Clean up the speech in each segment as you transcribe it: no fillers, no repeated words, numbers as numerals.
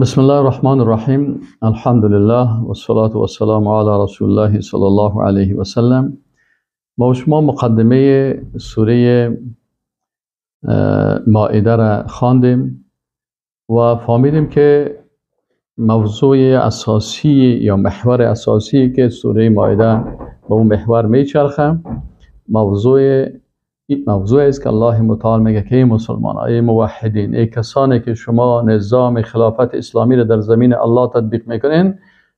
بسم الله الرحمن الرحیم. الحمدلله و الصلاة و السلام علی رسول الله صلی الله علیه و سلم. ما شما مقدمه سوره مائده را خواندیم و فهمیدیم که موضوع اساسی یا محور اساسی که سوره مائده به اون محور میچرخه، موضوع است که الله متعال میگه که ای مسلمان، ای موحدین، ای کسانی که شما نظام خلافت اسلامی را در زمین الله تطبیق میکنین،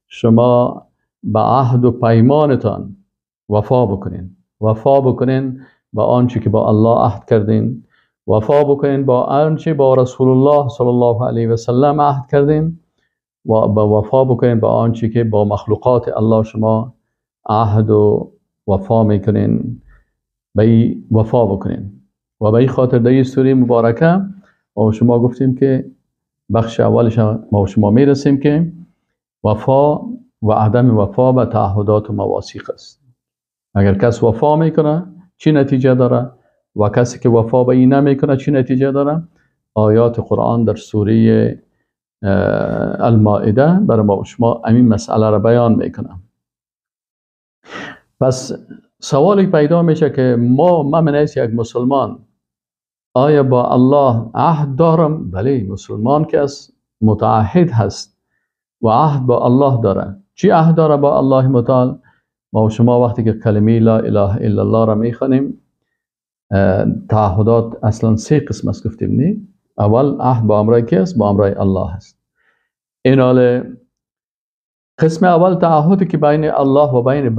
شما به عهد و پیمانتان وفا بکنین. وفا بکنین با آنچه که با الله عهد کردین، وفا بکنین با آنچه با رسول الله صلی الله علیه و سلم عهد کردین، و با وفا بکنین با آنچه که با مخلوقات الله شما عهد و وفا میکنین، به ای وفا بکنین. و به این خاطر در این سوره مبارکه ما شما گفتیم که بخش اولش ما شما میرسیم که وفا و عدم وفا به تعهدات و مواثیق است. اگر کس وفا میکنه چی نتیجه داره و کسی که وفا به این نمیکنه چی نتیجه داره؟ آیات قرآن در سوره المائده برای ما شما همین مسئله را بیان میکنه. پس سوالی پیدا میشه که ما من حیث یک مسلمان آیا با الله عهد دارم؟ بله، مسلمان که از متعهد هست و عهد با الله داره. چی عهد داره با الله متعال؟ ما شما وقتی که کلمه لا اله الا الله را میخوانیم، تعهدات اصلا سه قسم است گفتیم نی؟ اول عهد با امرای کی است؟ با امرای الله است. این حال قسم اول تعهدی که بین الله و بین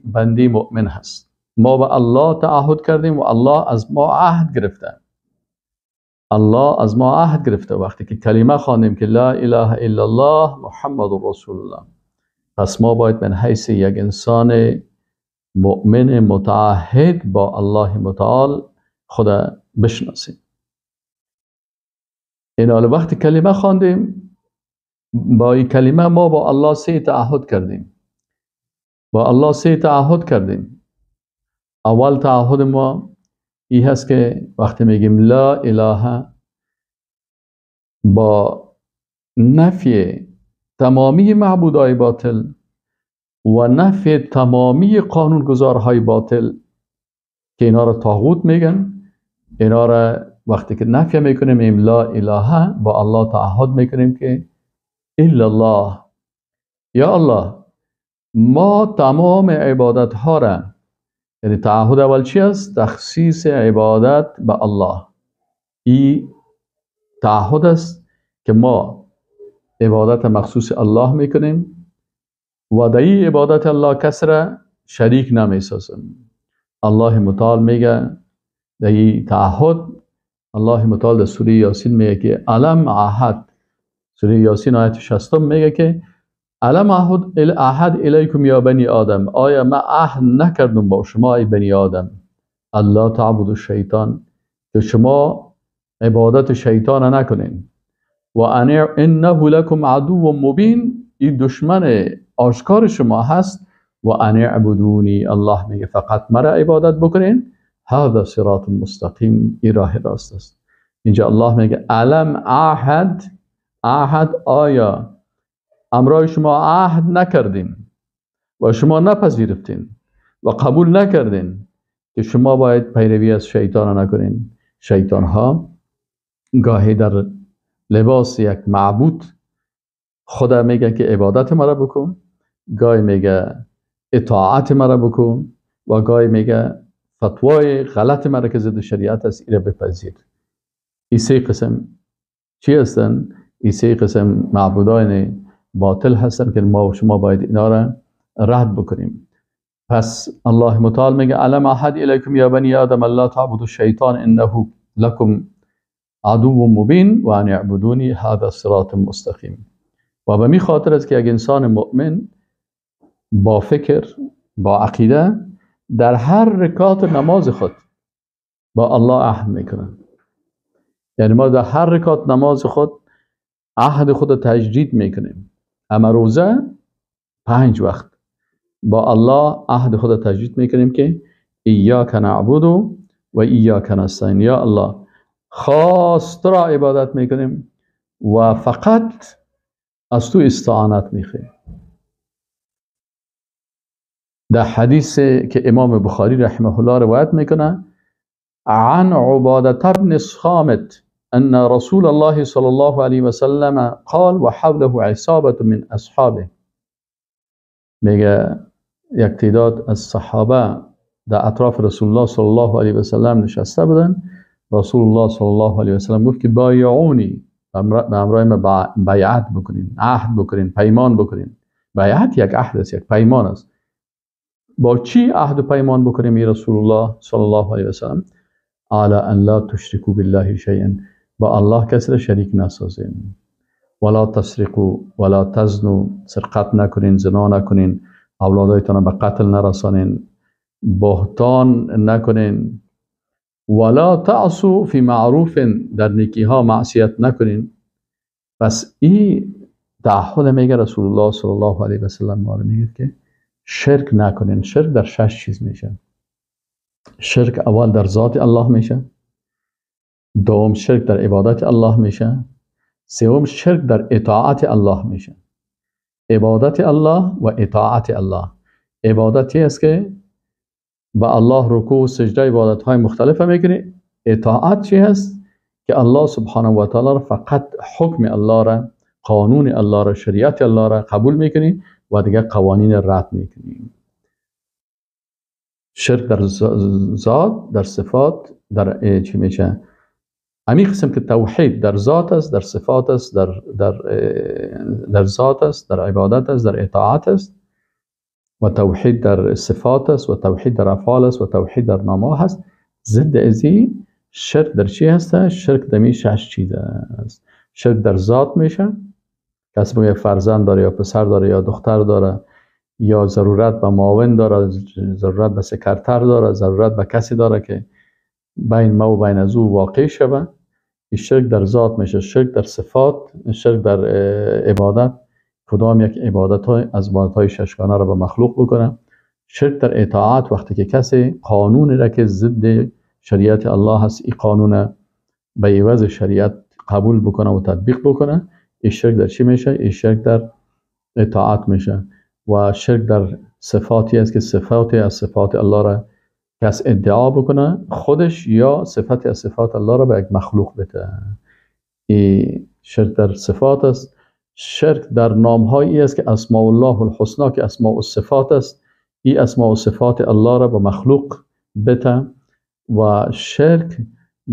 بندی مؤمن هست. ما به الله تعهد کردیم و الله از ما عهد گرفته. الله از ما عهد گرفته وقتی که کلمه خواندیم که لا اله الا الله محمد رسول الله. پس ما باید من حیث یک انسان مؤمن متعهد با الله متعال خدا بشناسیم. این حال وقتی کلمه خواندیم، با این کلمه ما با الله سه تعهد کردیم. با الله سه تعهد کردیم. اول تعهد ما این هست که وقتی میگیم لا اله، با نفی تمامی معبودهای باطل و نفی تمامی قانونگذارهای باطل که اینا را طاغوت میگن، اینا را وقتی که نفی میکنیم میگیم لا اله، با الله تعهد میکنیم که الا الله، یا الله ما تمام عبادت ها را، یعنی تعهد اول چی است؟ تخصیص عبادت به الله. این تعهد است که ما عبادت مخصوص الله میکنیم و در این عبادت الله کس را شریک نمیسازیم. الله متعال میگه در این تعهد، الله متعال در سوره یاسین میگه که الم عهد، سوره یاسین آیت 60 میگه که الم عهد الیکم یا بنی آدم، آیا ما عهد نکردم با شما ای بنی آدم، الله تعبد الشیطان، که شما عبادت شیطان نکنین، و انه لکم عدو مبین، این دشمن آشکار شما هست، و ان اعبدونی، الله میگه فقط مرا عبادت بکنین، هذا صراط مستقیم، این راه راست است. اینجا الله میگه الم عهد، عهد آیا امرای شما عهد نکردیم و شما نپذیرفتین و قبول نکردین که شما باید پیروی از شیطان نکنین. شیطان ها گاهی در لباس یک معبود خدا میگه که عبادت مرا بکن، گاهی میگه اطاعت مرا بکن، و گاهی میگه فتوای غلط مرا که ضد شریعت است ایره بپذیر. این سه قسم چی هستن؟ این سه قسم معبودان باطل هستن که ما و شما باید اینا را رد بکنیم. پس الله متعال میگه الم احد الیکم یا بنی آدم الله تعبدوا الشیطان انه لکم عدو مبین و ان اعبدونی هذا صراط مستقیم. و به می خاطر است که یک انسان مؤمن با فکر، با عقیده، در هر رکعت نماز خود با الله عهد میکنه. یعنی ما در هر رکعت نماز خود عهد خود تجدید میکنیم. اما روزه 5 وقت با الله عهد خود تجدید میکنیم که ایاک نعبد و ایاک نستعین، یا الله خاص تو را عبادت میکنیم و فقط از تو استعانت میخوایم. در حدیث که امام بخاری رحمه الله روایت میکنه، عن عبادة بن الصامت ان رسول الله صلی الله علیه و سلم قال و حوله عصابة من اصحابه. میگه یک تعداد از صحابه در اطراف رسول الله صلی الله علیه و سلم نشسته بودن. رسول الله صلی الله علیه و سلم گفت که بایعونی، به امرای ما بیعت بکنین، عهد بکنین، پیمان بکنین. بیعت یک عهد است، یک پیمان است. با چی عهد و پیمان بکنیم ای رسول الله صلی الله علیه و سلم؟ علی ان لا تشرکوا بالله شیئا، با الله کسی را شریک نسازین، ولا تسرقوا ولا تزنوا، سرقت نکنین، زنا نکنین، اولادایتان به قتل نرسانین، بهتان نکنین، ولا تعصوا فی معروف، در نیکی ها معصیت نکنین. پس این تعهد میگه رسول الله صلی الله علیه و سلم ما رو میگه که شرک نکنین. شرک در 6 چیز میشه. شرک اول در ذات الله میشه، دوم شرک در عبادت الله میشه، سوم شرک در اطاعت الله میشه. عبادت الله و اطاعت الله. عبادتی است که با الله رکوع و سجده عبادت های مختلف میکنی. اطاعت چی هست؟ که الله سبحانه و تعالی را فقط حکم الله را، قانون الله را، شریعت الله را قبول میکنی و دیگه قوانین رد میکنی. شرک در ذات، در صفات، در چی میشه؟ همین قسم که توحید در ذات است، در صفات است، در ذات است، در عبادت است، در اطاعت است، و توحید در صفات است، و توحید در افعال است، و توحید در نام‌ها هست. ضد ازی شرک در چی هست؟ شرک در می 6 چیز است. شرک در ذات میشه، کسی بگه فرزند داره یا پسر داره یا دختر داره، یا ضرورت به معاون داره، ضرورت به سکرتر داره، ضرورت به کسی داره که بین ما و بین از او واقع شوه. شرک در ذات میشه. شرک در صفات، شرک در عبادت، کدام یک عبادت های از عبادت های ششگانه را به مخلوق بکنه. شرک در اطاعت، وقتی که کسی قانونی را که ضد شریعت الله هست، این قانون به عوض شریعت قبول بکنه و تطبیق بکنه، این شرک در چی میشه؟ این شرک در اطاعت میشه. و شرک در صفاتی است که صفاتی از صفات الله را کس ادعا بکنه خودش، یا صفتی از صفات الله را به یک مخلوق بده. این شرک در صفات است. شرک در نامهایی است که اسماء الله الحسنا، که اسماء الصفات است، این اسماء و صفات الله را به مخلوق بده. و شرک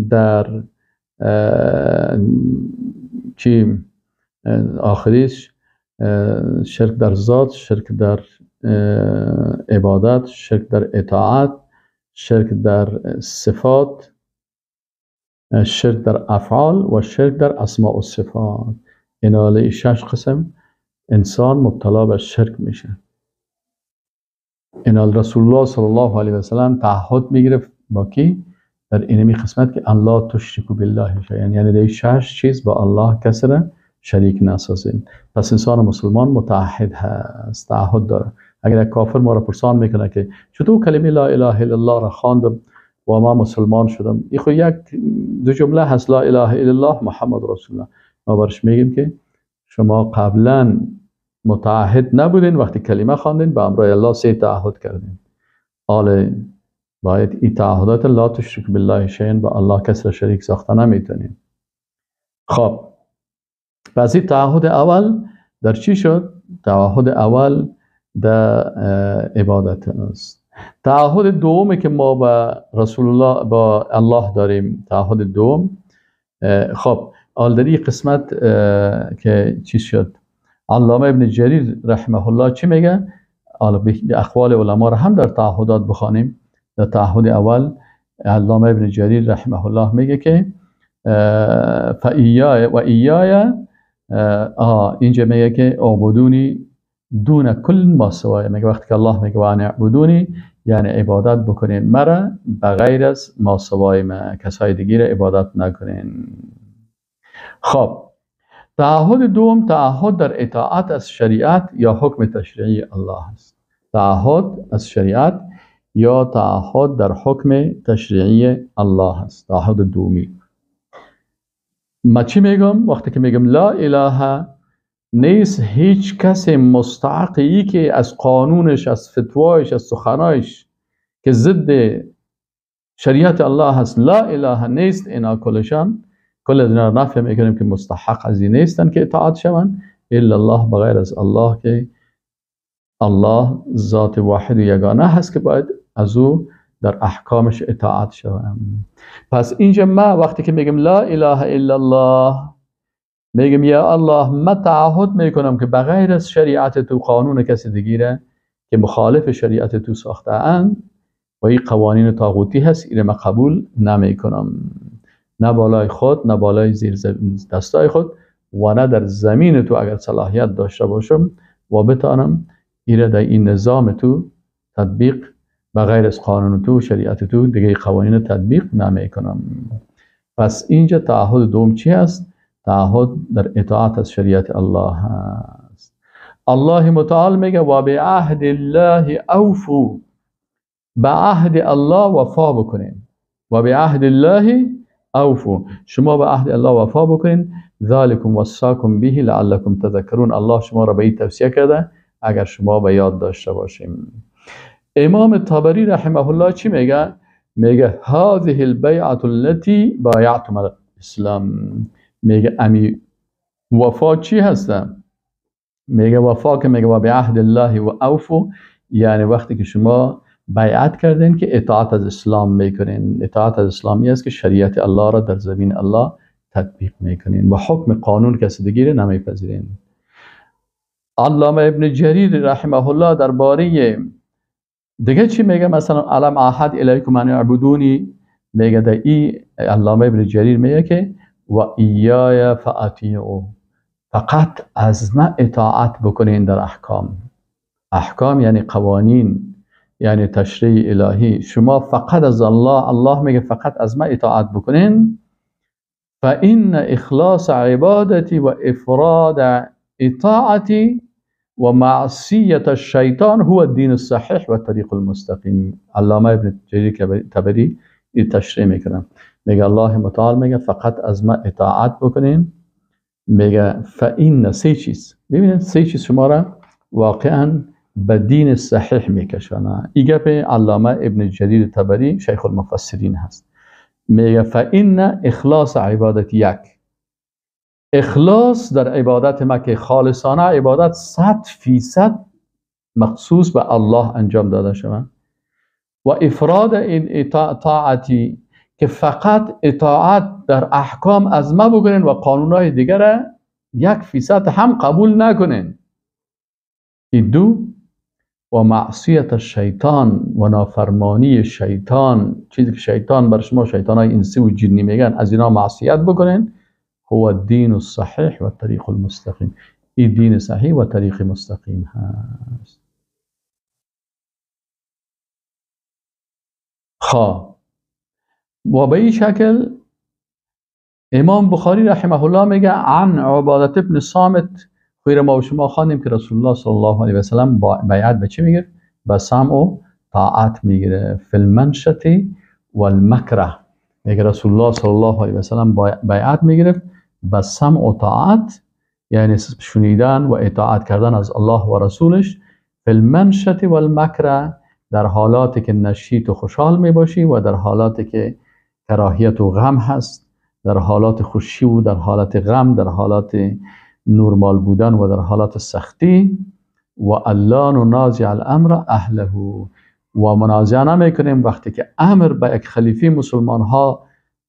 در چی آخریش، شرک در ذات، شرک در عبادت، شرک در اطاعت، شرک در صفات، شرک در افعال و شرک در اسماء و صفات. این 6 قسم انسان مبتلا به شرک میشه. این رسول الله صلی الله علیه و سلم تعهد میگرفت با کی؟ در اینمی قسمت که الله تشرکوا بالله شیئا، یعنی در 6 چیز با الله کسی را شریک نسازیم. پس انسان مسلمان متعهد هست، تعهد داره. اگر یک کافر ما را پرسان میکنه که چطور کلمه لا اله الا الله را خواندم و ما مسلمان شدم، این خو یک دو جمله هست، لا اله الا الله محمد رسول الله. ما برش میگیم که شما قبلا متعهد نبودین، وقتی کلمه خواندین به امرای الله 3 تعهد کردین. حال باید این تعهدات لا تشرک بالله شیئا، با الله کس را شریک ساخته نمیتونیم. خب پس این تعهد اول در چی شد؟ تعهد اول در عبادت است. تعهد دوم که ما با رسول الله، با الله داریم، تعهد دوم، خب حال در این قسمت که چی شد، علامه ابن جریر رحمه الله چی میگه؟ به اقوال علما را هم در تعهدات بخوانیم. در تعهد اول علامه ابن جریر رحمه الله میگه که فایای و ایای، اینجا میگه که اعبدونی دون کل ما سوای. میگه وقتی که الله میگه و ان اعبدونی، یعنی عبادت بکنین مرا بغیر از ما سوای ما، کسای دیگه را عبادت نکنین. خب تعهد دوم تعهد در اطاعت از شریعت یا حکم تشریعی الله است. تعهد از شریعت یا تعهد در حکم تشریعی الله است. تعهد دومی. ما چی میگم؟ وقتی که میگم لا اله نیست هیچ کس مستحقی که از قانونش، از فتوایش، از سخنایش که ضد شریعت الله هست، لا اله نیست، اینا کلشان کل از اینا نفی میکنیم که مستحق از این نیستن که اطاعت شوند، الا الله، بغیر از الله که الله ذات واحد و یگانه هست که باید از او در احکامش اطاعت شوند. پس اینجا ما وقتی که میگم لا اله الا الله، میگم یا الله ما تعهد میکنم که بغیر از شریعت تو قانون کسی دیگه که مخالف شریعت تو ساخته اند و این قوانین طاغوتی هست، اینو من قبول نمیکنم، نه بالای خود، نه بالای زیر دستای خود و نه در زمین تو اگر صلاحیت داشته باشم و بتانم ایره در این نظام تو تطبیق، بغیر از قانون تو شریعت تو دیگه قوانین تطبیق نمیکنم. پس اینجا تعهد دوم چی هست؟ تعهد در اطاعت از شریعت الله هست. الله متعال میگه و به عهد الله اوفو، به عهد الله وفا بکنین. و به عهد الله اوفو، شما به عهد الله وفا بکنین. ذالکم وصاکم به لعلکم تذکرون، الله شما را به این توصیه کرده اگر شما به یاد داشته باشیم. امام طبری رحمه الله چی میگه؟ میگه هذه البیعة التي بایعتم علی الاسلام. میگه امی وفا چی هسته؟ میگه وفا که میگه و به عهد الله و اوفو، یعنی وقتی که شما بیعت کردین که اطاعت از اسلام میکنین. اطاعت از اسلامی است که شریعت الله را در زمین الله تطبیق میکنین و حکم قانون کسی دیگه نمیپذیرین. علامه ابن جریر رحمه الله درباره دیگه چی میگه؟ مثلا علم عهد الیکم ان اعبدونی، میگه در ای علامه ابن جریر میگه که و ایای فاطیعوا، فقط از ما اطاعت بکنین در احکام. احکام یعنی قوانین، یعنی تشریع الهی. شما فقط از الله، الله میگه فقط از ما اطاعت بکنین. فإن اخلاص عبادتی و افراد اطاعتی و معصیت الشیطان هو الدین الصحیح و طریق المستقیم. علامه ابن جریر طبری این تشریح میکنه، میگه الله متعال میگه فقط از ما اطاعت بکنین. میگه فإن سه چیز، ببینید سه چیز شما را واقعا به دین صحیح میکشانه. این گپ علامه ابن جریر طبری شیخ المفسرین هست. میگه فإن اخلاص عبادت، یک اخلاص در عبادت ما که خالصانه عبادت 100% مخصوص به الله انجام داده شود، و افراد این اطاعتی که فقط اطاعت در احکام از ما بکنین و قانونهای دیگر 1% هم قبول نکنین. این دو، و معصیت شیطان و نافرمانی شیطان، چیزی که شیطان بر شما، شیطان های انسی و جنی میگن، از اینا معصیت بکنین. هو الدین الصحیح و الطریق المستقیم، این دین صحیح و طریق مستقیم هست. خب و به این شکل امام بخاری رحمه الله میگه عن عبادت ابن صامت، خیر ما و شما خواندیم که رسول الله صلی الله علیه و سلم بیعت به چی میگیره؟ به سمع و طاعت میگیره. فی المنشط و المکره، میگه رسول الله صلی الله علیه و سلم بیعت میگرفت به سمع و طاعت، یعنی شنیدن و اطاعت کردن از الله و رسولش. فی المنشط و المکره، در حالاتی که نشیط و خوشحال میباشی و در حالاتی که کراهیت و غم هست، در حالات خوشی و در حالت غم، در حالات نورمال بودن و در حالات سختی. و الله ننازع الامر اهله، و منازعه نمیکنیم وقتی که امر به یک خلیفه مسلمان ها،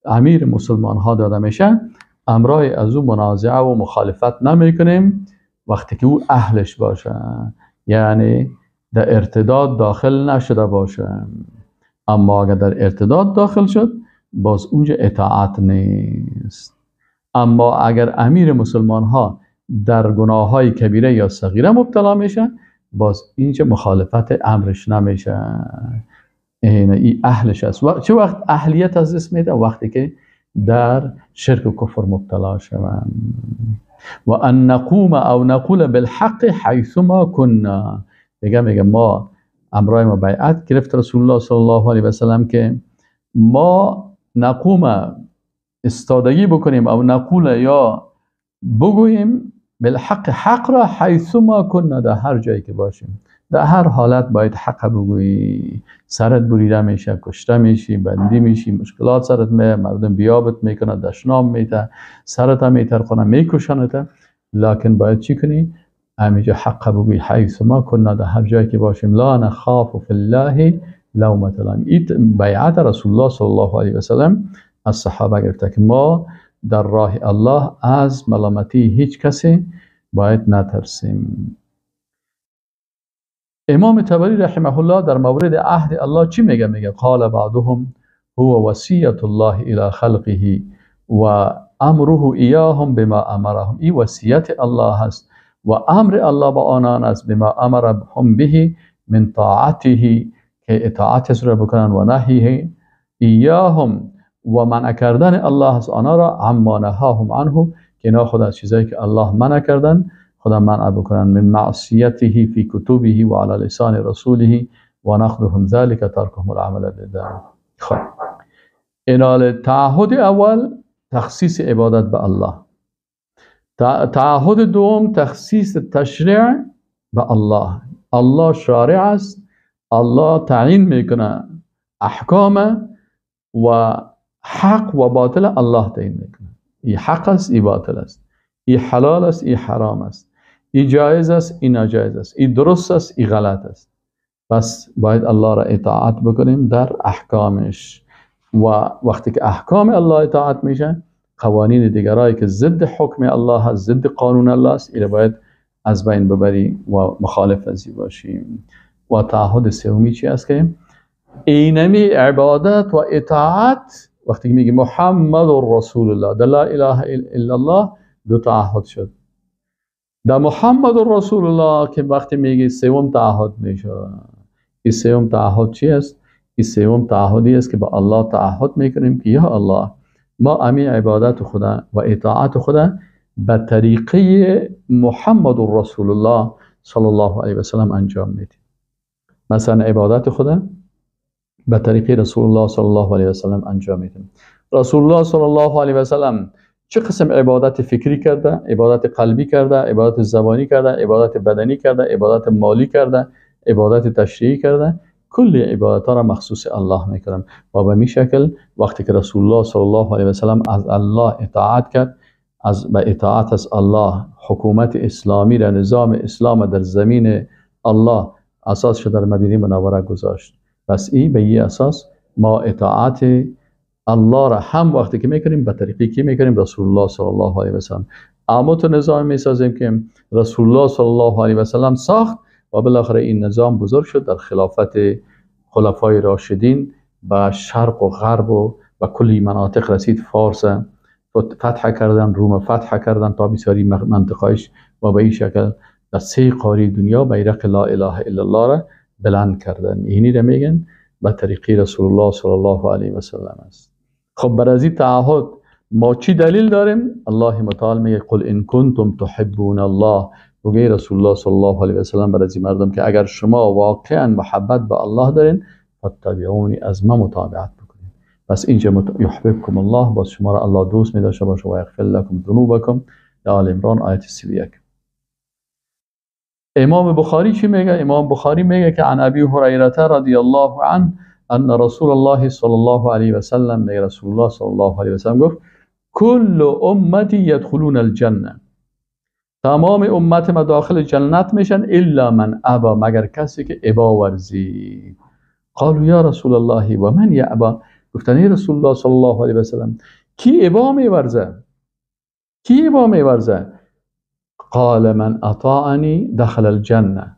امیر مسلمان ها داده میشه، امرای از او منازعه و مخالفت نمیکنیم وقتی که او اهلش باشه، یعنی در ارتداد داخل نشده باشه. اما اگر در ارتداد داخل شد باز اونجا اطاعت نیست. اما اگر امیر مسلمان ها در گناه های کبیره یا صغیره مبتلا میشه، باز اینجا مخالفت امرش نمیشه، این اهلش است. و چه وقت اهلیت از دست میده؟ وقتی که در شرک و کفر مبتلا شوند. و ان نقوم او نقول بالحق حیثما كنا، دیگه میگه ما امرای ما بیعت گرفت رسول الله صلی الله علیه و سلم که ما نقوم استادگی بکنیم او نقول یا بگوییم بالحق، حق را حیثما کنا، در هر جایی که باشیم، در هر حالت باید حق بگویی. سرت بریده میشه، کشته میشی، بندی میشی، مشکلات سرت میه، مردم بیابت میکنه، دشنام میته، سرت هم میترخونه، میکشنت، لکن باید چی کنی؟ همینجا حق بگویی. حیثما کنا، در هر جایی که باشیم. لا نخاف فی الله لومة لائم. این بیعت رسول الله صلی الله علیه و سلم از صحابه گرفته که ما در راه الله از ملامتی هیچ کسی باید نترسیم. امام طبری رحمه الله در مورد عهد الله چی میگه؟ میگه قال بعضهم هو وصیت الله الى خلقه و امره ایاهم بما امرهم. این وصیت الله هست و امر الله با آنان است، بما امرهم به من طاعته، که اطاعت را بکنن، و نهیه ایاهم، و منع کردن الله از آنها را، عما نهاهم عنه، که اینا خود از چیزایی که الله منع کردن خدا منع بکنن، من معصیته فی کتبه و علی لسان رسوله و نقضهم ذلك ترکهم العمل بذلك. خب اینال تعهد اول تخصیص عبادت به الله، تعهد دوم تخصیص تشریع به الله. الله شارع است، الله تعیین میکنه احکام و حق و باطل الله تعیین میکنه. ای حق است، ای باطل است، ای حلال است، ای حرام است، ای جایز است، ای ناجایز است، ای درست است، ای غلط است. پس باید الله را اطاعت بکنیم در احکامش. و وقتی که احکام الله اطاعت میشه، قوانین دیگرایی که ضد حکم الله است، ضد قانون الله است، اینا باید از بین ببری و مخالف ازی باشیم. و تعهد سومی چی است؟ که اینمی عبادت و اطاعت، وقتی که میگه محمد رسول الله، در لا اله الا الله دو تعهد شد. در محمد رسول الله که وقتی میگه سوم تعهد میشه. این سوم تعهد چی است؟ این سوم تعهدی است که با الله تعهد میکنیم که یا الله، ما امی عبادت خدا و اطاعت خدا به طریقه محمد رسول الله صلی الله علیه و سلم انجام میدیم. مثلا عبادت خدا به طریقه رسول الله صلی الله علیه و سلم انجام میدیم. رسول الله صلی الله علیه و سلم چه قسم عبادت فکری کرده، عبادت قلبی کرده، عبادت زبانی کرده، عبادت بدنی کرده، عبادت مالی کرده، عبادت تشریعی کرده، کل عبادت ها را مخصوص الله میکنم. و به می شکل وقتی که رسول الله صلی الله علیه و سلم از الله اطاعت کرد، از به اطاعت از الله حکومت اسلامی را، نظام اسلام در زمین الله اساس شد در مدینه منوره گذاشت. پس این به این اساس ما اطاعت الله را هم وقتی که میکنیم به طریقی که میکنیم رسول الله صلی الله علیه و سلم. اما تو نظام میسازیم که رسول الله صلی الله علیه و سلم ساخت و بالاخره این نظام بزرگ شد در خلافت خلفای راشدین به شرق و غرب و به کلی مناطق رسید. فارس فتح کردن، روم فتح کردن تا بسیاری منطقه‌اش و به این شکل در سه قاره دنیا بیرق لا اله الا الله را بلند کردن. اینی را میگن به طریقی رسول الله صلی الله علیه و سلم است. خب بر از این تعهد ما چی دلیل داریم؟ الله متعال میگه قل ان کنتم تحبون الله. بگه رسول الله صلی الله علیه و سلم بر از این مردم که اگر شما واقعا محبت به الله دارین، فاتبعونی، از ما متابعت بکنید. پس اینجا یحببکم الله، باز شما را الله دوست می داشته باشه، و یغفر لکم ذنوبکم. در آل عمران آیت 31. امام بخاری چی میگه؟ امام بخاری میگه که عن ابی هریره رضی الله عنه ان رسول الله صلی الله علیه و سلم، میگه رسول الله صلی الله علیه و سلم گفت کل امتی یدخلون الجنه، تمام امت ما داخل جنت میشن، الا من ابا، مگر کسی که ابا ورزید. قالوا یا رسول الله و من یابا، گفتن ای رسول الله صلی الله علیه و سلم کی ابا میورزه؟ کی ابا میورزه؟ قال من اطاعنی دخل الجنه،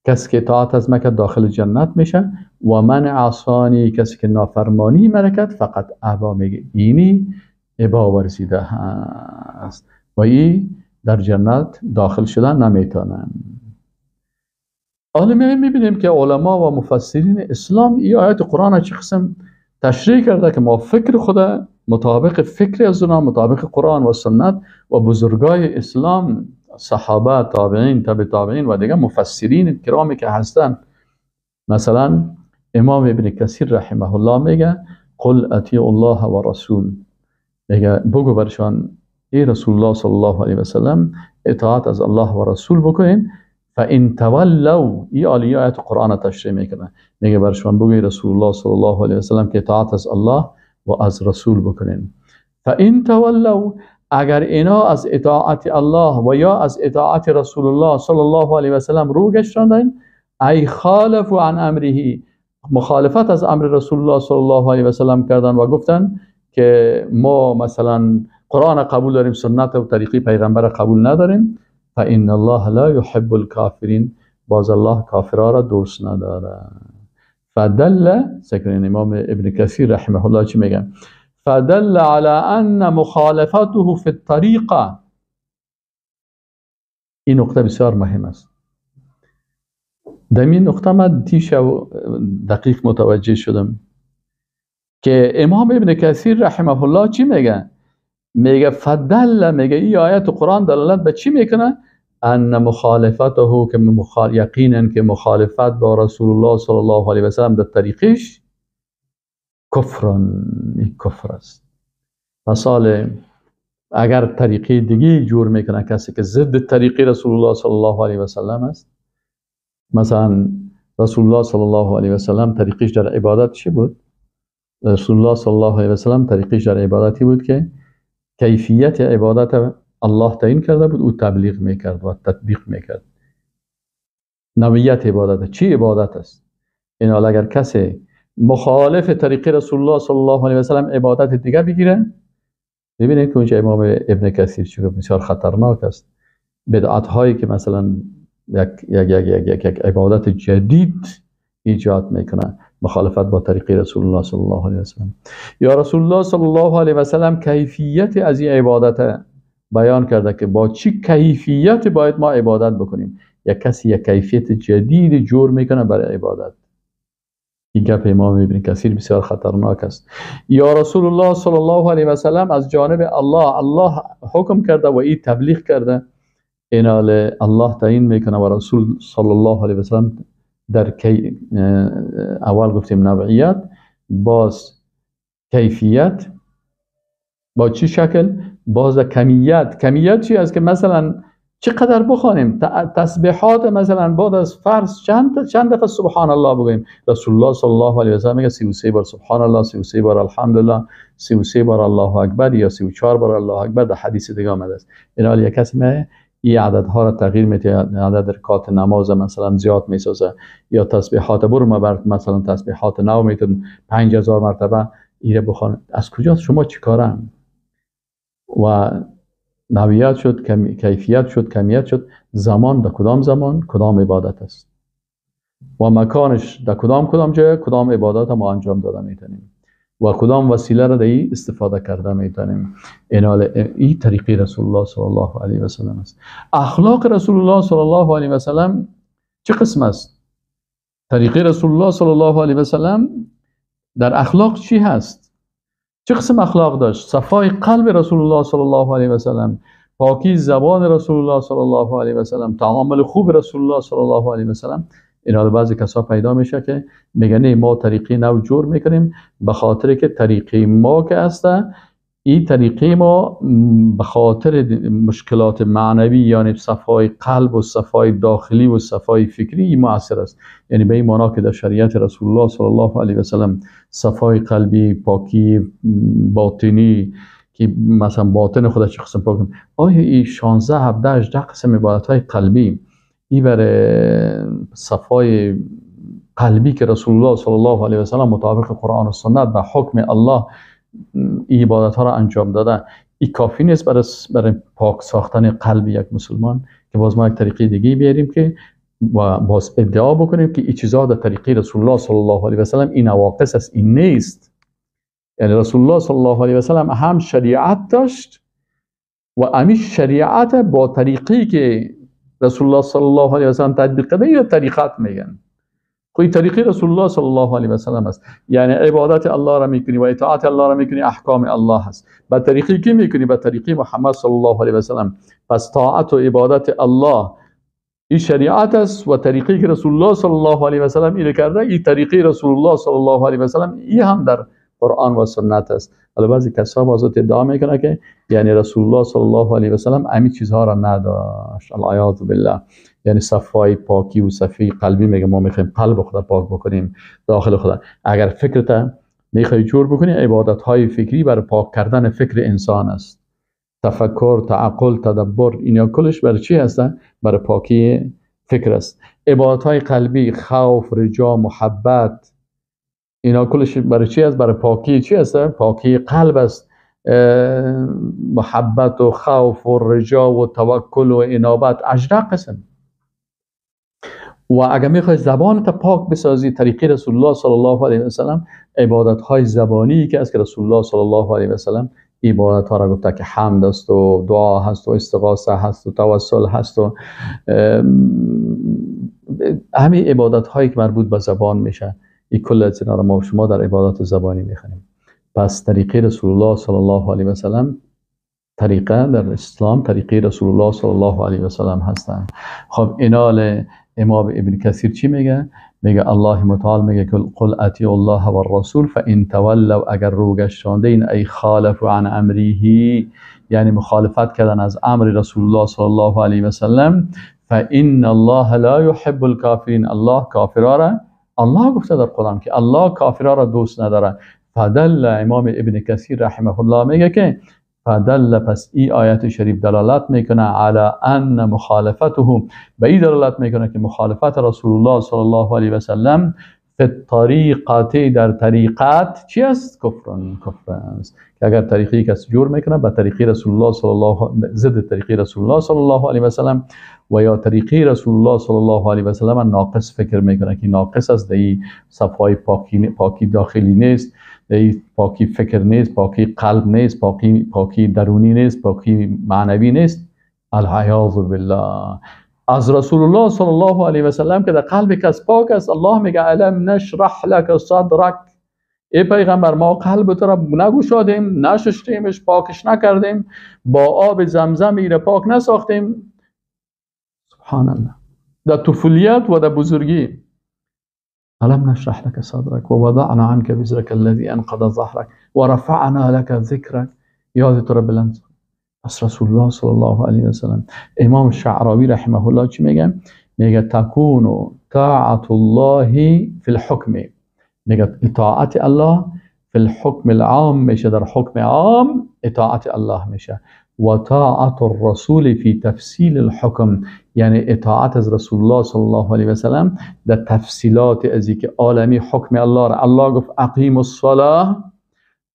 کسی که اطاعت از مکه داخل جنت میشه، و من عصانی، کسی که نافرمانی مرکت، فقط ابا، میگه اینی ابا ورزیده هست و ای در جنت داخل شدن نمیتونن. حالا میبینیم که علما و مفسرین اسلام این آیت قرآن چه قسم تشریح کرده که ما فکر خدا مطابق فکر از اونا، مطابق قرآن و سنت و بزرگای اسلام، صحابه، تابعین، تابع تابعین و دیگه مفسرین کرامی که هستن. مثلا امام ابن کثیر رحمه الله میگه قل اطیعوا الله و رسول، میگه بگو برشان ای رسول الله صلی الله علیه و سلم اطاعت از الله و رسول بکنین. فان تولوا، ای آیه آیت قرآن تشریح میکنه، میگه برشان بگوی رسول الله صلی الله علیه و سلم که اطاعت از الله و از رسول بکنین. فان تولوا، اگر اینا از اطاعت الله و یا از اطاعت رسول الله صلی الله علیه و سلم رو گشتاندن، ای خالفوا عن امره، مخالفت از امر رسول الله صلی الله علیه و سلم کردن و گفتن که ما مثلا قرآن قبول داریم، سنت و طریقی پیغمبر قبول نداریم، فان الله لا يحب الكافرین، باز الله کافرها را دوست نداره. فدل، سکرین امام ابن کثیر رحمه الله چی میگه؟ فدل على ان مخالفته في الطریقه. این نقطه بسیار مهم است. در این نقطه من دیشب دقیق متوجه شدم که امام ابن کثیر رحمه الله چی میگه؟ میگه فدل، میگه این آیت قرآن دلالت به چی میکنه؟ ان مخالفته، که یقینا که مخالفت با رسول الله صلی الله علیه و سلم در طریقش کفر، کفر است. مثال اگر طریقی دیگه جور میکنه کسی که ضد طریقی رسول الله صلی الله علیه و سلم است، مثلا رسول الله صلی الله علیه و سلم طریقش در عبادت چی بود؟ رسول الله صلی الله علیه و سلم طریقش در عبادتی بود که کیفیت عبادت الله تعیین کرده بود، او تبلیغ میکرد و تطبیق میکرد. نوعیت عبادت چی عبادت است؟ این حال اگر کسی مخالف طریق رسول الله صلی الله علیه و سلم عبادت دیگه بگیره، ببینید که اونجا امام ابن کثیر چی گفت، بسیار خطرناک است. بدعت هایی که مثلا یک یک یک یک یک, یک عبادت جدید ایجاد میکنه، مخالفت با طریق رسول الله صلی الله علیه و سلم. یا رسول الله صلی الله علیه و سلم کیفیت از این عبادت بیان کرده که با چی کیفیت باید ما عبادت بکنیم. یک کسی یک کیفیت جدید جور میکنه برای عبادت. این گپ امام ابن کثیر بسیار خطرناک است. یا رسول الله صلی الله علیه و سلم از جانب الله، الله حکم کرده و این تبلیغ کرده، این الله تعیین میکنه و رسول صلی الله علیه و سلم در اول گفتیم نوعیت، باز کیفیت با چی شکل، باز کمیت. کمیت چی است؟ که مثلا چقدر بخوانیم تسبیحات، مثلا بعد از فرض چند دفعه سبحان الله بگوییم. رسول الله صلی الله علیه و سلم میگه 33 بار سبحان الله، 33 بار الحمدلله، 33 بار الله اکبر یا 34 بار الله اکبر در حدیث دیگه آمده است. این حال یک کسی میگه این عددها را تغییر میده، عدد رکعات نماز مثلا زیاد میسازه، یا تسبیحات برو ما مثلا تسبیحات نو میتون 5000 مرتبه ایره بخوان. از کجا شما چیکارن؟ و نوعیت شد، کیفیت شد، کمیت شد. زمان در کدام زمان کدام عبادت است و مکانش در کدام جای کدام عبادت ما انجام داده میتونیم و کدام وسیله را در این استفاده کرده میتونیم. این طریقی رسول الله صلی الله علیه و سلم است. اخلاق رسول الله صلی الله علیه و سلم چه قسم است؟ طریقی رسول الله صلی الله علیه و سلم در اخلاق چی هست؟ چه قسم اخلاق داشت؟ صفای قلب رسول الله صلی الله علیه و سلم، پاکی زبان رسول الله صلی الله علیه و سلم، تعامل خوب رسول الله صلی الله علیه و سلم. اینا بعضی کسا پیدا میشه که میگن ما طریقی نو جور میکنیم به خاطر که طریقی ما که هست، این طریقی ما به خاطر مشکلات معنوی، یعنی صفای قلب و صفای داخلی و صفای فکری مؤثر است. یعنی به این معنا که در شریعت رسول الله صلی الله علیه و سلم صفای قلبی، پاکی باطنی که مثلا باطن خودش چه قسم پاک، آیا این 16 17 18 قسم عبادت های قلبی این برای صفای قلبی که رسول الله صلی الله علیه و سلم مطابق قرآن و سنت به حکم الله این عبادت ها را انجام داده، این کافی نیست برای پاک ساختن قلب یک مسلمان که باز ما یک طریقه دیگه بیاریم که و باز ادعا بکنیم که این چیزها در طریقه رسول الله صلی الله علیه و سلم این نواقص است، این نیست. یعنی رسول الله صلی الله علیه و سلم هم شریعت داشت و امی شریعت با طریقی که رسول الله صلی الله علیه و سلم تطبیق کرده، این طریقت میگن. خب این طریقی رسول الله صلی الله علیه و سلم است. یعنی عبادت الله را میکنی و اطاعت الله را میکنی، احکام الله است. با طریقی که میکنی؟ با طریقی محمد صلی الله علیه و سلم. پس طاعت و عبادت الله این شریعت است و طریقی که رسول الله صلی الله علیه و سلم اینو کرده، این طریقی رسول الله صلی الله علیه و سلم این هم در قرآن و سنت است. حالا بعضی کسا باز ادعا میکنه که یعنی رسول الله صلی الله علیه و سلم همین چیزها را نداشت، العیاذ بالله. یعنی صفای پاکی و صفی قلبی، میگه ما میخوایم قلب خدا پاک بکنیم داخل خدا. اگر فکرت میخوای جور بکنی، عبادت های فکری برای پاک کردن فکر انسان است. تفکر، تعقل، تدبر، اینا کلش برای چی هستن؟ برای پاکی فکر است. عبادت های قلبی، خوف، رجا، محبت، اینا کلش برای چی است؟ برای پاکی چی است؟ پاکی قلب است. محبت و خوف و رجا و توکل و انابت، 18 قسم. و اگر میخوای زبانت پاک بسازی، طریقه رسول الله صلی الله علیه و سلم، عبادت های زبانی که است که رسول الله صلی الله علیه و سلم عبادت ها را گفته که حمد است و دعا هست و استغاثه هست و توسل هست و همین عبادت هایی که مربوط به زبان میشه، این کل از اینا را ما شما در عبادات زبانی میخوانیم. پس طریقه رسول الله صلی الله علیه و سلم، طریقه در اسلام طریقه رسول الله صلی الله علیه و سلم هستند. خب اینال امام ابن کثیر چی میگه؟ میگه الله متعال میگه که قل اطیعوا الله و الرسول فان تولوا، اگر رو گشتانده این ای خالفوا عن امره، یعنی مخالفت کردن از امر رسول الله صلی الله علیه و سلم، فان الله لا يحب الكافرین، الله کافرا را، الله گفته در قرآن که الله کافرا را دوست نداره. فدل امام ابن کثیر رحمه الله میگه که فدل، پس ای آیت شریف دلالت میکنه علی ان مخالفته، به ای دلالت میکنه که مخالفت رسول الله صلی الله علیه و سلم فی الطریقه، در طریقت چی است؟ کفر است. که اگر طریقی کس جور میکنه به طریقی رسول الله صلی الله، ضد طریقی رسول الله صلی الله علیه و سلم و یا طریقی رسول الله صلی الله علیه و سلم ناقص فکر میکنه که ناقص است، در صفای پاکی داخلی نیست، پاکی فکر نیست، پاکی قلب نیست، پاکی درونی نیست، پاکی معنوی نیست. العیاذ بالله. از رسول الله صلی الله علیه و سلم که در قلب کس پاک است، الله میگه الم نشرح لک صدرک، ای پیغمبر ما قلب تو را نگشادیم، نشستیمش، پاکش نکردیم، با آب زمزم ایره پاک نساختیم. سبحان الله. در طفولیت و در بزرگی ألم نشرح لك صدرك ووضعنا عنك وزرك الذي أنقض ظهرك ورفعنا لك ذكرك، یاد تو را بلند. پس رسول الله صلی الله علیه و سلم، امام شعراوی رحمه الله چی میگه؟ میگه تکون طاعت الله فی الحکم، میگه اطاعت الله فی الحکم العام میشه، در حکم عام اطاعت الله میشه، و طاعت الرسول فی تفصیل الحکم، یعنی اطاعت از رسول الله صلی الله علیه و سلم در تفصیلات از اینکه عالمی حکم الله را، الله گفت اقیم الصلاه،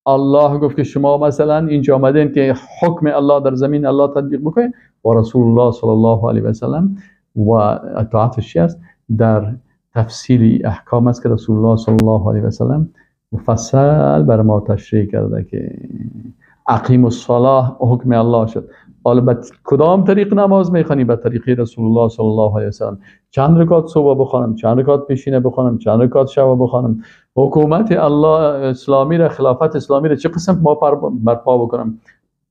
الله گفت که شما مثلا اینجا آمدین که حکم الله در زمین الله تطبیق بکنید، و رسول الله صلی الله علیه و سلم و اطاعتش است در تفصیل احکام است که رسول الله صلی الله علیه و سلم مفصل بر ما تشریح کرده که اقیم الصلاه حکم الله شد. حالا به کدام طریق نماز میخوانی؟ به طریق رسول الله صلی الله علیه و سلم. چند رکعت صبح بخوانم، چند رکعت پیشینه بخوانم، چند رکعت شب بخوانم، حکومت الله اسلامی را، خلافت اسلامی را چه قسم ما برپا بکنم؟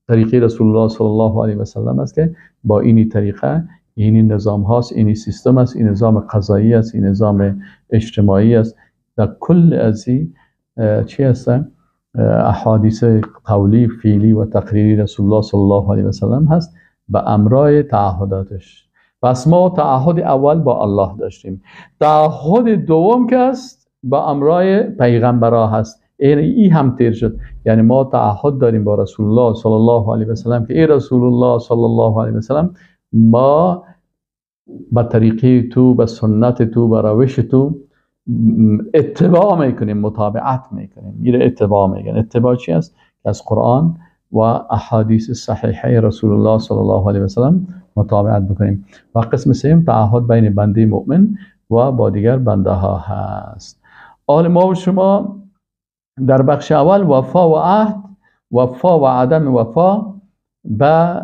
طریق رسول الله صلی الله علیه و سلم است که با اینی طریقه، اینی نظام هاست، اینی سیستم است، این نظام قضایی است، این نظام اجتماعی است. در کل از این چی هست؟ احادیث قولی، فعلی و تقریری رسول الله صلی الله علیه و سلم هست به امرای تعهداتش. پس ما تعهد اول با الله داشتیم، تعهد دوم که است با امرای پیغمبرا هست، یعنی ای هم تیر شد. یعنی ما تعهد داریم با رسول الله صلی الله علیه و سلم که ای رسول الله صلی الله علیه و سلم، ما به طریقه تو، به سنت تو، به روش تو اتباع میکنیم، متابعت میکنیم. میره اتباع میگن. اتباع چی است؟ از قرآن و احادیث صحیحه رسول الله صلی الله علیه و سلم متابعت بکنیم. و قسم سوم تعهد بین بنده مؤمن و با دیگر بنده ها هست. حال ما و شما در بخش اول وفا و عهد، وفا و عدم وفا به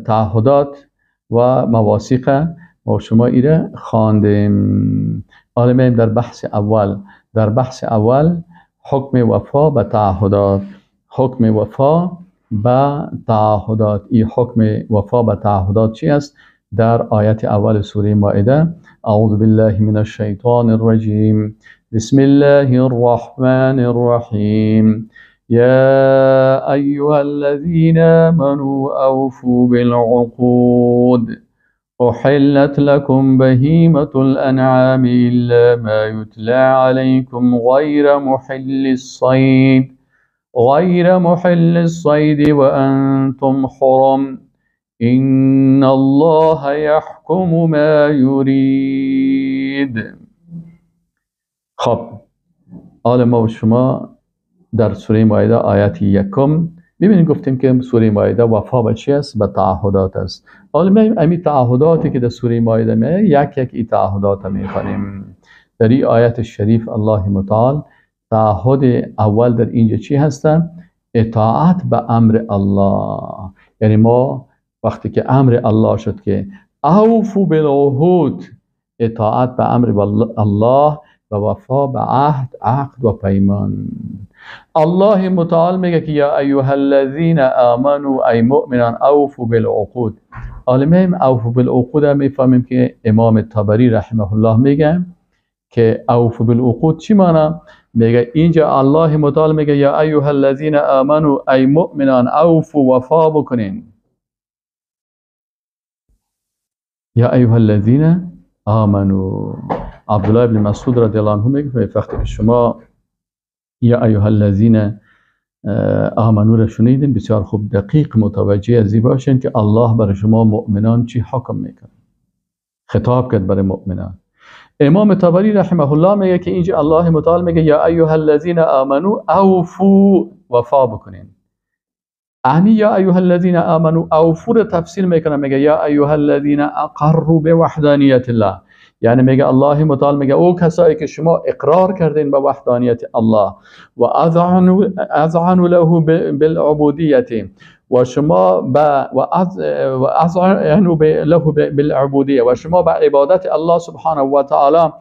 تعهدات و مواثیق ما شما ایره خواندیم. حالا میایم در بحث اول. در بحث اول حکم وفا به تعهدات، حکم وفا به تعهدات. این حکم وفا به تعهدات چی است؟ در آیت اول سوره مائده، اعوذ بالله من الشیطان الرجیم، بسم الله الرحمن الرحیم. یا ایها الذین آمنوا اوفوا بالعقود أحلت لكم بهيمة الأنعام إلا ما يتلى عليكم غير محل الصيد وأنتم حرم إن الله يحكم ما يريد. خب حالا ما و شما در سوره مائده آیت یکم ببینید، گفتیم که سوره مائده وفا به چی است؟ به تعهدات است. حالا ما امی تعهداتی که در سوره مائده میاد یک یک این تعهدات میخوانیم. در این آیت شریف الله متعال تعهد اول در اینجا چی هستن؟ اطاعت به امر الله. یعنی ما وقتی که امر الله شد که اوفوا بالعهود، اطاعت به امر الله و وفا به عهد، عقد و پیمان. الله متعال میگه که یا ایها الذین آمنوا ای مؤمنان اوفوا بالعقود. حالا اوفوا بالعقود هم میفهمیم که امام طبری رحمه الله میگه که اوفوا بالعقود چی معنی؟ میگه اینجا الله متعال میگه یا ایها الذین آمنوا ای مؤمنان اوفوا، وفا بکنین. یا ایها الذین آمنوا، عبدالله ابن مسعود رضی الله عنه میگه وقتی که شما یا ایها الذین آمنوا را شنیدین بسیار خوب دقیق متوجه از این باشین که الله برای شما مؤمنان چی حکم میکنه، خطاب کرد برای مؤمنان. امام طبری رحمه الله میگه که اینجا الله متعال میگه یا ایها الذین آمنوا اوفوا، وفا بکنین. اعنی یا ایها الذین آمنوا اوفوا رو تفسیر میکنه، میگه یا ایها الذین اقروا بوحدانیت الله. یعنی میگه الله متعال میگه او کسایی که شما اقرار کردین به وحدانیت الله و اذعنوا له بالعبودیت و شما و اذعنوا له بالعبودیه و شما به عبادت الله سبحانه و تعالی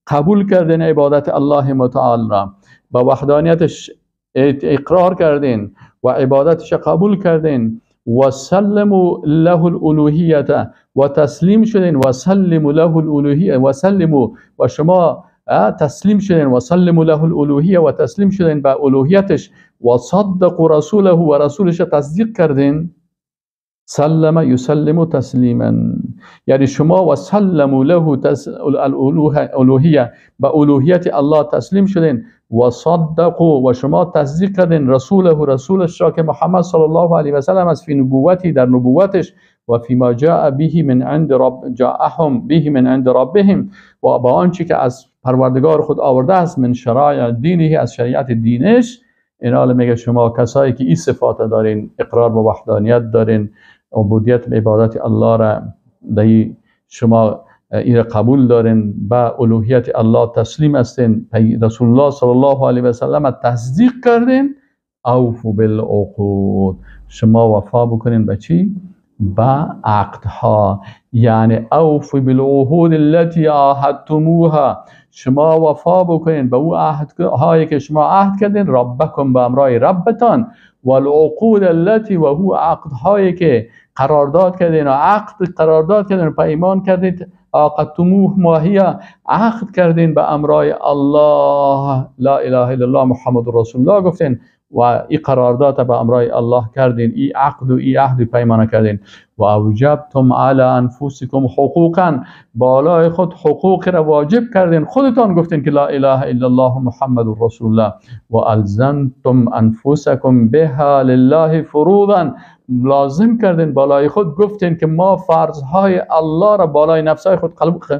قبول کردین، عبادت الله متعال را به وحدانیتش اقرار کردین و عبادتش قبول کردین و سلموا له الالوهیت و تسلیم شدین و سلموا له الالوهیه و سلموا و شما تسلیم شدین و سلموا له الالوهیه و تسلیم شدین به الوهیتش و صدقوا رسوله و رسولش تصدیق کردین. سلم یسلم تسلیما، یعنی شما و سلموا له الالوهیه به الوهیت الله تسلیم شدین و صدقوا و شما تصدیق کردین رسوله رسولش را که محمد صلی الله علیه و سلم است فی نبوتی در نبوتش و فی ما جاء به من عند رب جاءهم به من عند ربهم و با آنچه که از پروردگار خود آورده است من شرایع دینه از شریعت دینش. اینا میگه شما کسایی که این صفات دارین، اقرار به وحدانیت دارین، عبودیت به عبادت الله را دی شما این قبول دارین، به الوهیت الله تسلیم هستین، رسول الله صلی الله علیه و سلم تصدیق کردین، اوفوا بالعقود، شما وفا بکنین به چی؟ به عقدها. یعنی اوفوا بالعهود التي عاهدتموها، شما وفا بکنین به او عهدهایی که شما عهد کردین، ربکم به امرای ربتان، والعقود التي و هو عقدهایی که قرارداد کردین و عقد قرارداد کردین و پیمان کردید، عاقدتموه ماهیه، عقد کردین به امرای الله، لا اله الا الله محمد رسول الله گفتین و این قرارداد به امرای الله کردین، این عقد و این عهد و پیمان کردین. و اوجبتم علی انفسکم حقوقا، بالای خود حقوق را واجب کردین، خودتان گفتین که لا اله الا الله محمد رسول الله. و الزمتم انفسکم بها لله فروضا، لازم کردین بالای خود، گفتین که ما فرضهای الله را بالای نفسهای خود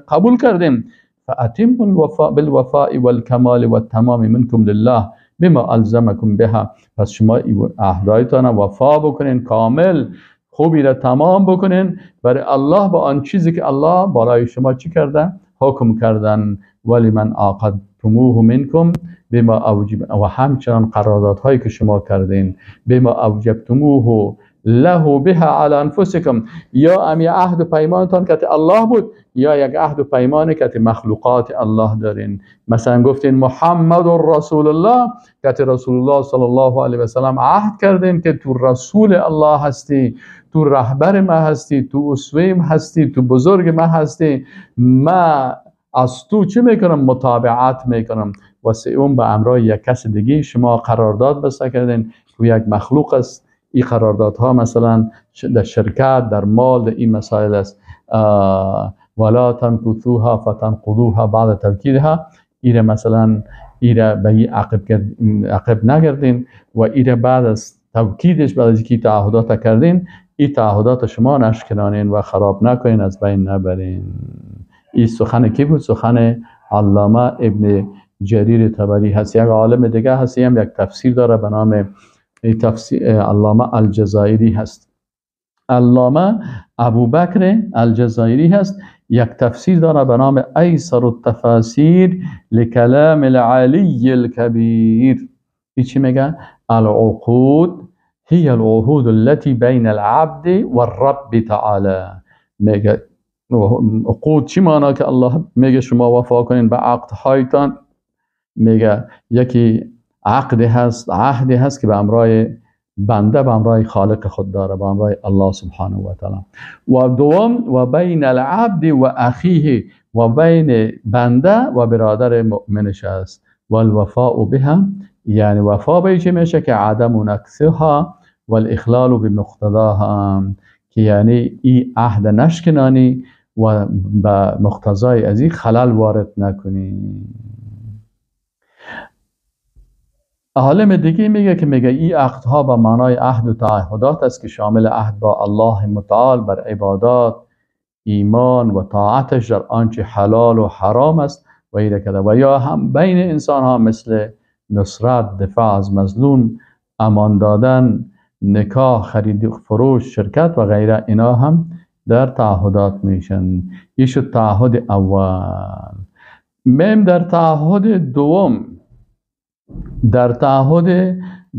قبول کردیم. فاتموا الوفاء بالوفاء والکمال والتمام منکم لله بما الزمکم بها. پس شما عهدایتان وفا بکنین، کامل خوبی را تمام بکنین برای الله با آن چیزی که الله بالای شما چی کرده؟ حکم کردن. ولی من عاقدتموه منکم بما اوجب، و همچنان قراردادهایی که شما کردین، بما اوجبتموه له بها علی انفسکم، یا امی عهد و پیمانتان که الله بود یا یک عهد و پیمان که مخلوقات الله دارین. مثلا گفتین محمد رسول الله، که رسول الله صلی الله علیه و سلم عهد کردین که تو رسول الله هستی، تو رهبر ما هستی، تو اسوه هستی، تو بزرگ ما هستی، ما از تو چی میکنم؟ متابعت میکنم. و سوم به امرای یک کس دیگه شما قرارداد بسته کردین که یک مخلوق است. این قراردادها مثلا در شرکت، در مال، در این مسائل است. ولا تنكثوها فتنقضوها بعد توکیدها. ایره مثلا ایره به این عقب نگردین و ایره بعد از توکیدش، بعد از اینکه تعهدات کردین، این تعهدات شما نشکنانین و خراب نکنین، از بین نبرین. این سخن کی بود؟ سخن علامه ابن جریر طبری هست. یک عالم دیگه هست، هم یک تفسیر داره به نام تفسیر علامه الجزایری هست. علامه ابوبکر الجزایری هست، یک تفسیر داره به نام ایسر التفاسیر لکلام العلی الکبیر. این چی میگه؟ العقود هي العهود التي بين العبد والرب تعالی. میگه عقود چی معنا که الله میگه شما وفا کنین به عقد هایتان؟ میگه یکی عقد هست، عهد هست که به امرای بنده، به امرای خالق خود داره، به امرای الله سبحانه و تعالی. و دوم و بین العبد و اخیه، و بین بنده و برادر مؤمنش است. و الوفاء بها، یعنی وفا به چی میشه؟ که عدم نقصها و الاخلال بمقتضاها، که یعنی ای عهد نشکنانی و به مقتضای از این خلل وارد نکنی. عالم دیگه میگه که میگه این عقدها به معنای عهد و تعهدات است که شامل عهد با الله متعال بر عبادات، ایمان و طاعتش در آنچه حلال و حرام است و ایره کده، و یا هم بین انسان ها مثل نصرت، دفاع از مظلوم، امان دادن، نکاح، خرید فروش، شرکت و غیره، اینا هم در تعهدات میشن. این شد تعهد اول. میم در تعهد دوم، در تعهد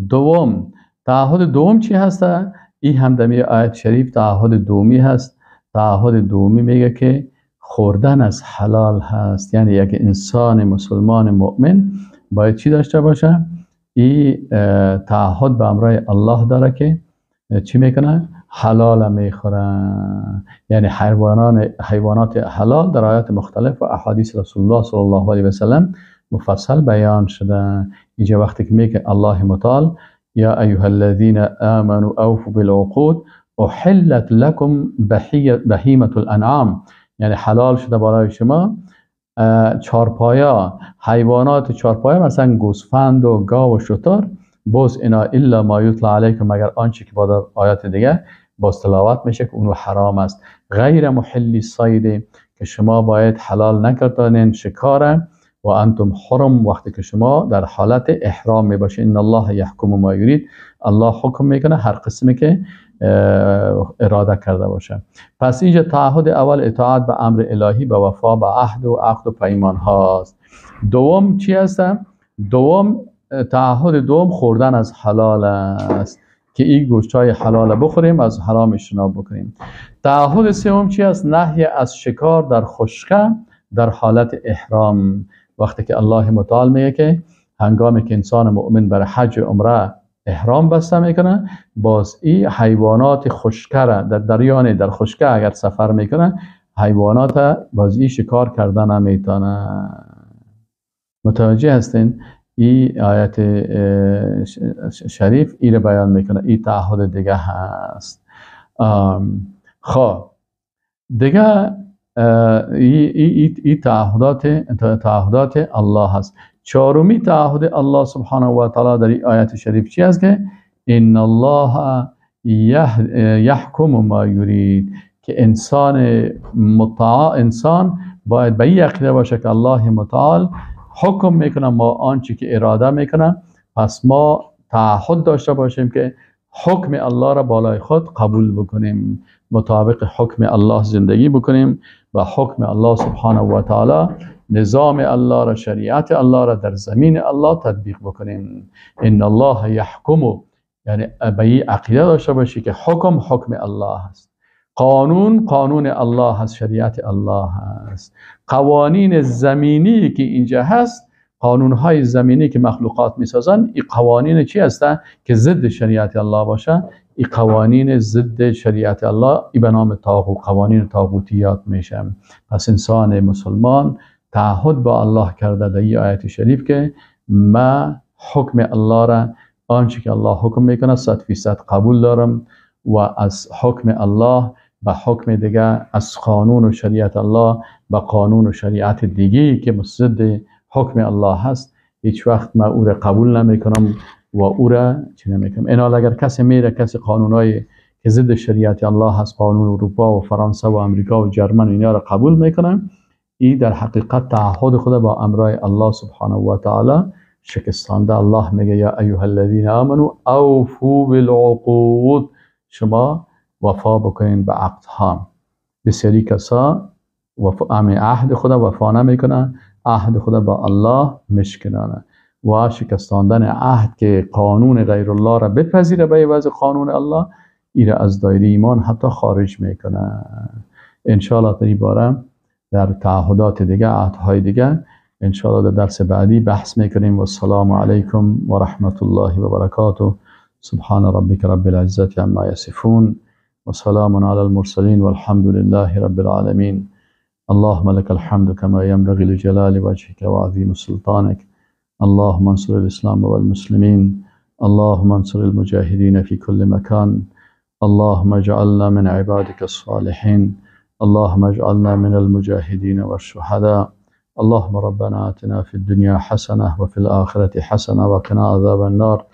دوم، تعهد دوم چی هسته؟ این هم دمی آیت شریف تعهد دومی هست. تعهد دومی میگه که خوردن از حلال هست، یعنی یک انسان مسلمان مؤمن باید چی داشته باشه؟ این تعهد به امرای الله داره که چی میکنه؟ حلال میخوره، یعنی حیوانات حلال در آیات مختلف و احادیث رسول الله صلی الله علیه و سلم مفصل بیان شده. اینجا وقتی که میگه الله متعال یا ایها الذین آمنوا اوفوا بالعقود احلت لكم بهیمة الانعام، یعنی حلال شده برای شما چارپایا، حیوانات چارپایا، مثلا گوسفند و گاو و شتر، باز اینا الا ما یطلع علیکم، مگر آنچه که با در آیات دیگه باز تلاوت میشه که اونو حرام است. غیر محل صید، که شما باید حلال نکردانین شکاره، و انتم حرم، وقتی که شما در حالت احرام می باشین. ان الله یحکم ما یرید، الله حکم میکنه هر قسمی که اراده کرده باشه. پس اینجا تعهد اول اطاعت به امر الهی، به وفا به عهد و عقد و پیمان هاست. دوم چی هست؟ دوم تعهد دوم خوردن از حلال است که این گوشت‌های حلال بخوریم، از حرام اجتناب بکنیم. تعهد سوم چی است؟ نهی از شکار در خشکه در حالت احرام. وقتی که الله متعال میگه که هنگامی که انسان مؤمن بر حج و عمره احرام بسته میکنه، باز این حیوانات خشکه را در دریان در خشکه اگر سفر میکنه، حیوانات باز این شکار کردن نمیتونه. متوجه هستین؟ این آیت شریف این را بیان میکنه. این تعهد دیگه هست. خب دیگه ای تعهدات الله هست. چهارمی تعهد الله سبحانه و تعالی در این آیت شریف چی هست؟ که ان الله یحکم ما یرید، که انسان انسان باید به این عقیده باشه که الله متعال حکم میکنه ما آنچه که اراده میکنه. پس ما تعهد داشته باشیم که حکم الله را بالای خود قبول بکنیم، مطابق حکم الله زندگی بکنیم و حکم الله سبحانه و تعالی، نظام الله را، شریعت الله را در زمین الله تطبیق بکنیم. ان الله یحکم، یعنی به این عقیده داشته باشی که حکم حکم الله هست، قانون قانون الله هست، شریعت الله هست. قوانین زمینی که اینجا هست، قانونهای زمینی که مخلوقات میسازن، این قوانین چی هستن که ضد شریعت الله باشه؟ این قوانین ضد شریعت الله ای به نام طاغوت، قوانین طاغوتیات میشه. پس انسان مسلمان تعهد با الله کرده در این آیت شریف که ما حکم الله را، آنچه که الله حکم میکنه 100% قبول دارم و از حکم الله به حکم دیگه، از قانون و شریعت الله به قانون و شریعت دیگه که ضد حکم الله هست هیچ وقت ما او را قبول نمیکنم و او را چی نمیکنم. اینال اگر کسی میره کسی قانونای که ضد شریعت الله هست، قانون اروپا و فرانسه و امریکا و جرمن اینا را قبول میکنه، این در حقیقت تعهد خود با امرای الله سبحانه و تعالی شکستانده. الله میگه یا ایها الذین آمنوا اوفوا بالعقود، شما وفا بکنین به عقدها. بسیاری کسا عهد خدا وفا نمیکنن، عهد خدا با الله مشکنانه و شکستاندن عهد که قانون غیر الله را بپذیره به عوض قانون الله، ایره از دایره ایمان حتی خارج میکنه. انشاءالله در این باره در تعهدات دیگه، عهدهای دیگه انشاءالله در درس بعدی بحث میکنیم. و السلام علیکم و رحمت الله و برکاته. سبحان ربک رب العزة عما یصفون و سلام علی المرسلین والحمد لله رب العالمین. اللهم لك الحمد كما ينبغي لجلال وجهك وعظيم سلطانك. اللهم انصر الإسلام والمسلمين، اللهم انصر المجاهدين في كل مكان، اللهم اجعلنا من عبادك الصالحين، اللهم اجعلنا من المجاهدين والشهداء. اللهم ربنا آتنا في الدنيا حسنة وفي الآخرة حسنة وقنا عذاب النار.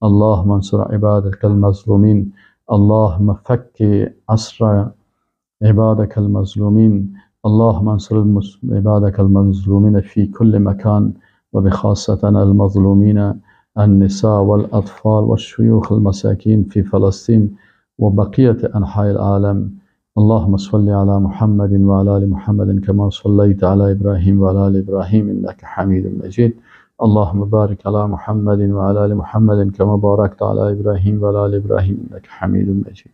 اللهم انصر عبادك المظلومين، اللهم فك أسر عبادك المظلومين، اللهم انصر عبادك المظلومين في كل مكان، وبخاصة المظلومين النساء والأطفال والشيوخ المساكين في فلسطين وبقية أنحاء العالم. اللهم صل على محمد وعلى آل محمد كما صليت على إبراهيم وعلى آل إبراهيم إنك حميد مجيد. اللهم بارك على محمد وعلى آل محمد كما باركت على إبراهيم وعلى آل إبراهيم إنك حميد مجيد.